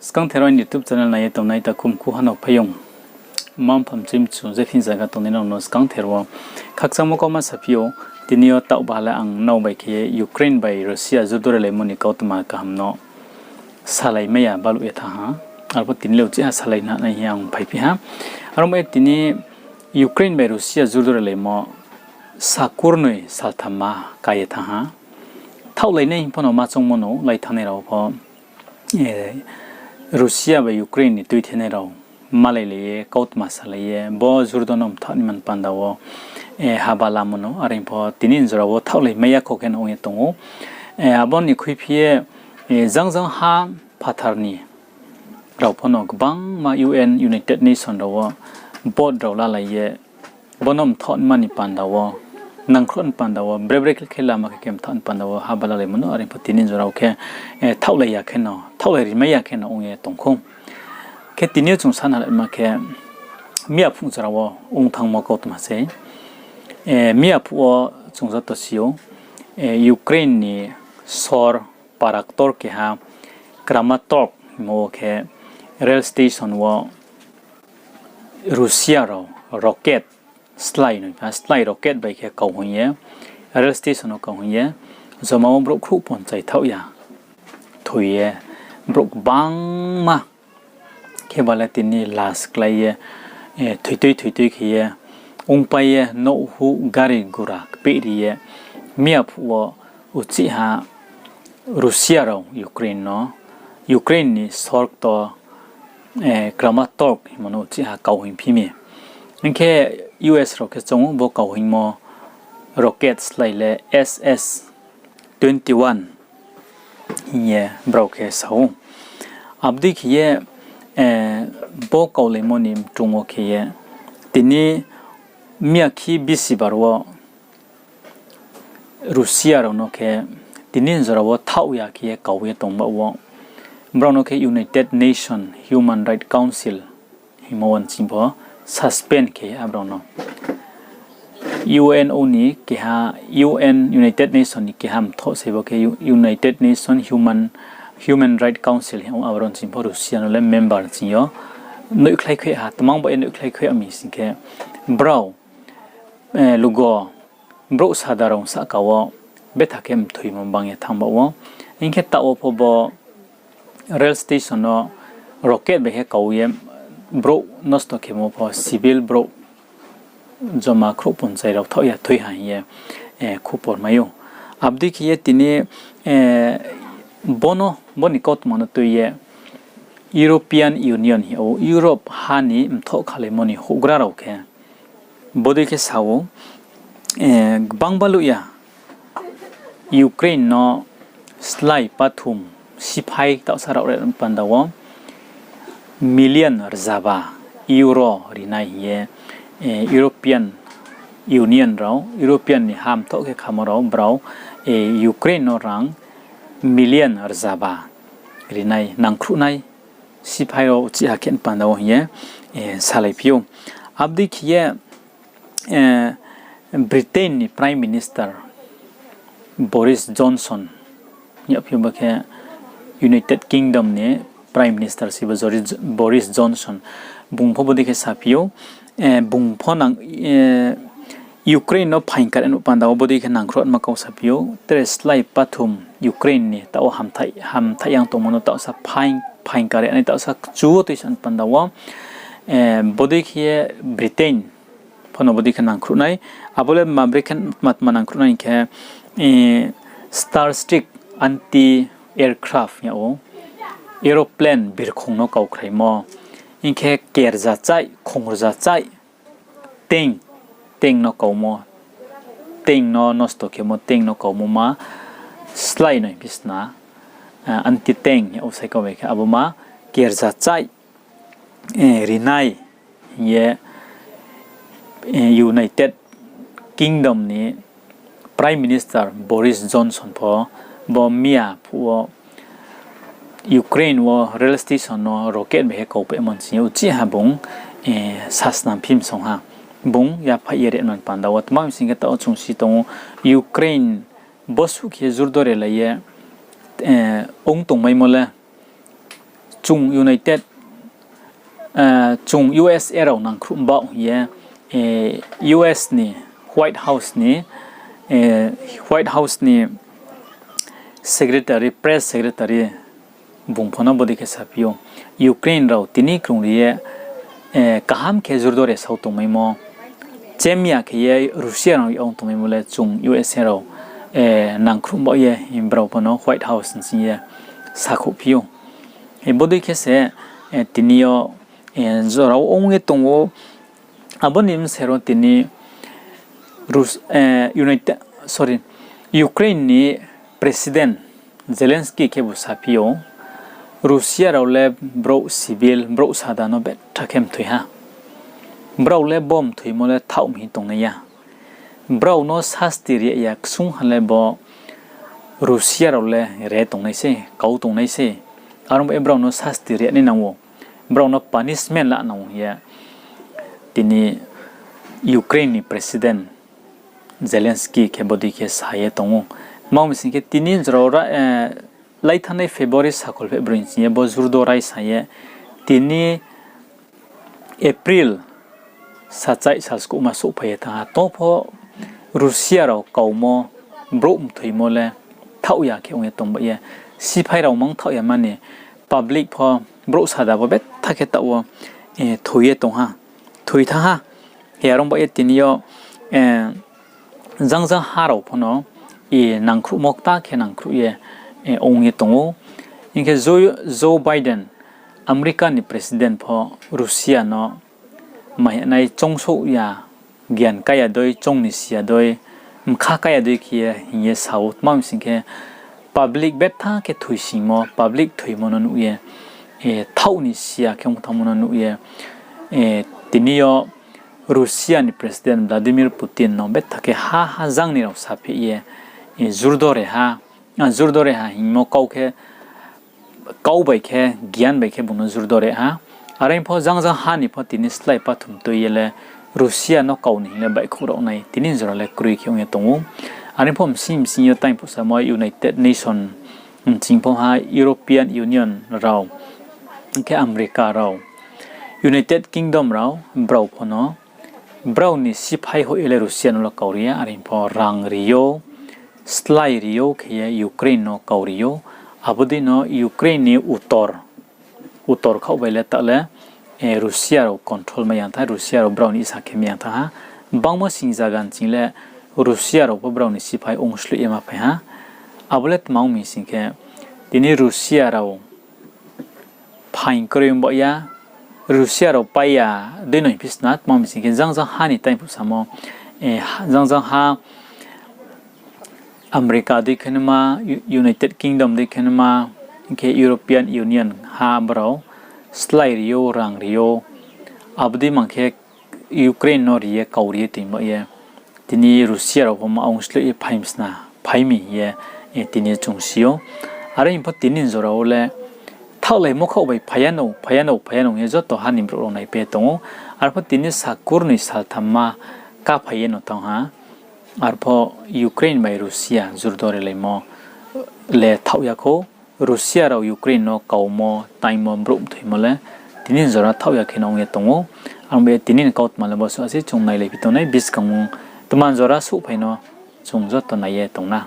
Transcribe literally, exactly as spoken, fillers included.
Skangther wo aini YouTube channel nai ye tongnai takhu mkhu ha no phaiyong, mma mpha mchui mchu je thing zaga tongnai rao no skangther wo khakchangmo kauma saphi ou. Tini yo taoh baha le ang nrao bai khe Ukraine bai Russia judorelaimo ni kautma kaham no salai mai ya baluh ye thanng ha. Arphuh tini le uchih ha salai na nai hing ye ang phaiphi ha. Aro mo ye tini Ukraine bai Russia judorelaimo sakurnoi saltham ma ka ye thanng ha. Thaohlai nai hing pho no ma choungmo no lai thanngnai rao pho, Russia bai Ukraine ni tuithenai rao malai lai ye kautma salai ye bo jurdo no mthaoh ni man panda wo haba lamo no, are pho tini jora wo thaohlai mai ya kho khe no ong ye tong ou. Abo ni khuiphi ye jang jang ha phathar ni rao pho no gbangma U N, United Nation rao wo vote rao lalai ye bo no mthaoh nima ni panda wo, nangkhruh ni panda wo, bre bre khe lama khe khe mthaoh ni panda wo haba lalaimo no, are pho tini jora wo khe thaohlai ya khe no, thaohlai rimai ya khe no ong ye tong khou. Khe tini yo chung sa nalaima khe, miya phuh jora wo ong thanngmo kautma sei. Miya phuh wo chung joto si ou, Ukraine ni sor para ktor keha Kramatorsk hingmo wo khe rail station wo Russia rao rocket, slái no, slái rocket bai khe kauhoing ye, rail station no kauhoing ye, joma wo brouh khrouh ponchai thaoh ya thoi ye, brouh gbangma khe ba le tini las klái ye, thoitui thoitui khe ye, ongpai ye, nouhhuh gari gura kpehri ye, miya phuh wo uchih ha Russia rao Ukraine no, Ukraine ni sor ktor Kramatorsk hingmo no uchih ha kauhoingphi mi. Hing khe U S rao khe choung ou bo kauhoingmo rocket slái le S S twenty one hing ye brao khe sa ou. Abo dei khe ye, bo kaulaimo ni mchung wo khe ye, tini miyakhi bisibar wo Russia rao no khe tini jora wo thaoh ya khe ye kau ye tong ba wo, brao no khe United Nation Human Rights Council hingmo wo nching pho suspend khe ha brao no. U N O ni keha, U N, United Nation ni keha mthoh se bo khe United Nation Human, Human Rights Council hing ou, abo rao nching pho Russia no le member nching yo noihkhlai khui ha, tmang ba ye noihkhlai khui mi sing khe brao lugo brouh sada rao sahka wo betha khe mthoimo bang ye thanng ba wo. Hing khe taoh wo pho bo rail station no rocket bai khe kau ye brouh nosto khemo pho civil brouh joma khrouh ponchai rao thaoh ya thoi ha hing ye khupor mai ou. Abo dei khe ye tini bono, bo ni kautma no tui ye European Union hing ou, Europe ha ni mthoh khalaimo ni houhgra rao khe bodei khe sa ou, gbang baluh ya Ukraine no slái pathum siphai taohsa rao re panda wo million rzaba euro ri nai hing ye, European Union rao, European ni ha mthoh khe khamo rao brao Ukraine no rang million rzaba ri nai, nangkhruh nai, siphai rao chiha khe panda wo hing ye salaiphi ou. Abo dei khe ye Britain ni Prime Minister Boris Johnson, yaphi ba khe United Kingdom ni Prime Minister si bo Boris Johnson, bung pho bodei khe saphi ou, bung pho nang, Ukraine no phaing kar no panda wo bodei khe nangkhruh ma kau saphi ou, tre slái pathum Ukraine ni taoh wo hamthaih, hamthaih yang tongmo no taohsa phaing, phaing kar nai taohsa kchu wo tuisa panda wo, bodei khe ye Britain pho no bodei khe nangkhruh nai, abo le ma bre khe ma tma nangkhruh nai khe, Starstreak anti aircraft yag ou, aeroplane birkhong no kaukhraimo, hing khe kerza chaih, khongrza chaih, tank, tank no kaumo, tank no nosto khemo, tank no kaumo ma slái noi bisna, anti tank yag ou sai kau bai khe abo ma kerza chaih ri nai hing ye United Kingdom ni Prime Minister Boris Johnson pho bo miya phuh wo Ukraine wo rail station no rocket bai khe kaupaimo ni sing yo chiha bung sasnam phim song ha. Bung yaphaih ye rema panda wo tma sing khe taoh wo chung si tong ou, Ukraine bosuh khe jurdorelai ye ong tongmaimo le chung United, chung U S A rao nangkhruh baoh hing ye, U S ni White House ni, White House ni secretary, press secretary bung pho no bodei khe saphi ou. Ukraine rao tini krungri ye kaham khe jurdore sao tongmaimo, chemya khe ye Russia rao ong tongmaimo le chung U S A rao nangkhruh baoh ye, brao pho no White House ni sing ye sakhouhphi ou. Bodei khe se tini yo jora wo ong ye tong ou. Abo ni bsero tini Rus-, United, sorry, Ukraine ni President Zelensky khebu saphi ou, Russia rao le brouh civil, brouh sada no betha khe mthoi ha. Brao le bo mthoimo le thaoh mi hing tongnai ya. Brao no sasti ri ya ksung ha le bo Russia rao le re tongnai se, kau tongnai se. Are ong ba ye brao no sasti ri nai nang ou. Brao no punishment la nang ou hing ye tini Ukraine ni President Zelensky khe bodei khe sa ye tong ou. Tma ong mi sing khe tini jora wo, lai thanngnai February sakhol pheh broi ni sing ye bo jurdo rai sa ye tini April sachaih sal skouhma souhphai ye thanng ha. To pho Russia rao kaumo, brouh mthoimo le thaoh ya khe ong ye tong ba ye. Siphai rao mang thaoh ya mani, public pho, brouh sada pho betha khe taoh wo thoi ye tong ha, thoi thanng ha. He are ong ba ye tini yo jang jang ha rao pho no nangkhruhmo kta khe nangkhruh ye ong ye tong ou. Hing khe Joe, Joe Biden, America ni President pho Russia no mahinai choungsouh ya, gian kái ya dei, choung ni si ya dei, mkha kái ya dei khe ye hing ye sa ou. Tma mi sing khe public betha khe thoisingmo, public thoimo no nuh ye, thaoh ni si ya khe ong thanngmo no nuh ye, tini yo Russia ni President Vladimir Putin no betha khe ha ha jang ni rao sapheh ye, jurdore ha, jurdore ha hingmo kau khe, kau bai khe, gian bai khe bung no jurdore ha. Are pho jang jang ha ni pho tini slái pathum tui ye le Russia no kau ni hing le baihkhouh rao nai tini jora le kroi khe ong ye tong ou. Are pho bsing bsing yo tang phuh samo United Nation, bsing pho ha European Union rao, hing khe America rao, United Kingdom rao, brao pho no brao ni siphai hoih ye le Russia no le kau ri ya, are pho rang ri ou, slái ri ou khe ye Ukraine no kau ri ou. Abo dei no Ukraine ni utor, utor khaoh bai le ta le, Russia rao control mai yang tha, Russia rao brao ni isa khe mai yang tha ha. Bangmo sing zaga ni sing le Russia rao pho brao ni siphai ongsloih ye ma phai ha. Abo le tma ong mi sing khe, tini Russia rao phaing kroi ong ba ya, Russia rao pai ya dei no hing phi sna, tma ong mi sing khe jang jang ha ni tang phuh samo, jang jang ha America dei khe nma, United Kingdom dei khe nma, hing khe European Union ha brao slái ri ou, rang ri ou, abo dei mang khe Ukraine no ri ye kau ri ye toing ba ye. Tini Russia rao pho ma ongsloih ye phai mi sna, phai mi hing ye, tini chung si ou. Are hing pho tini jora wo le thaohlaimo khaoh bai phai ya no, phai ya no, phai ya no hing ye joto ha ni brouh rao naipai ye tong ou. Arpho tini sakurnoi salthamma kaphai ye no thanng ha. Arpho Ukraine bai Russia jurdorelaimo le thaoh ya khou. Russia rao Ukraine no kaumo, taingmo, brouh mthoimo le tini jora thaoh ya khe no ong ye tong ou. Ang bai ye tini ni kautma le bo suh se chung nailaiphi tongnai buskang wo tma jora souhphai no chung joto nai ye tong na.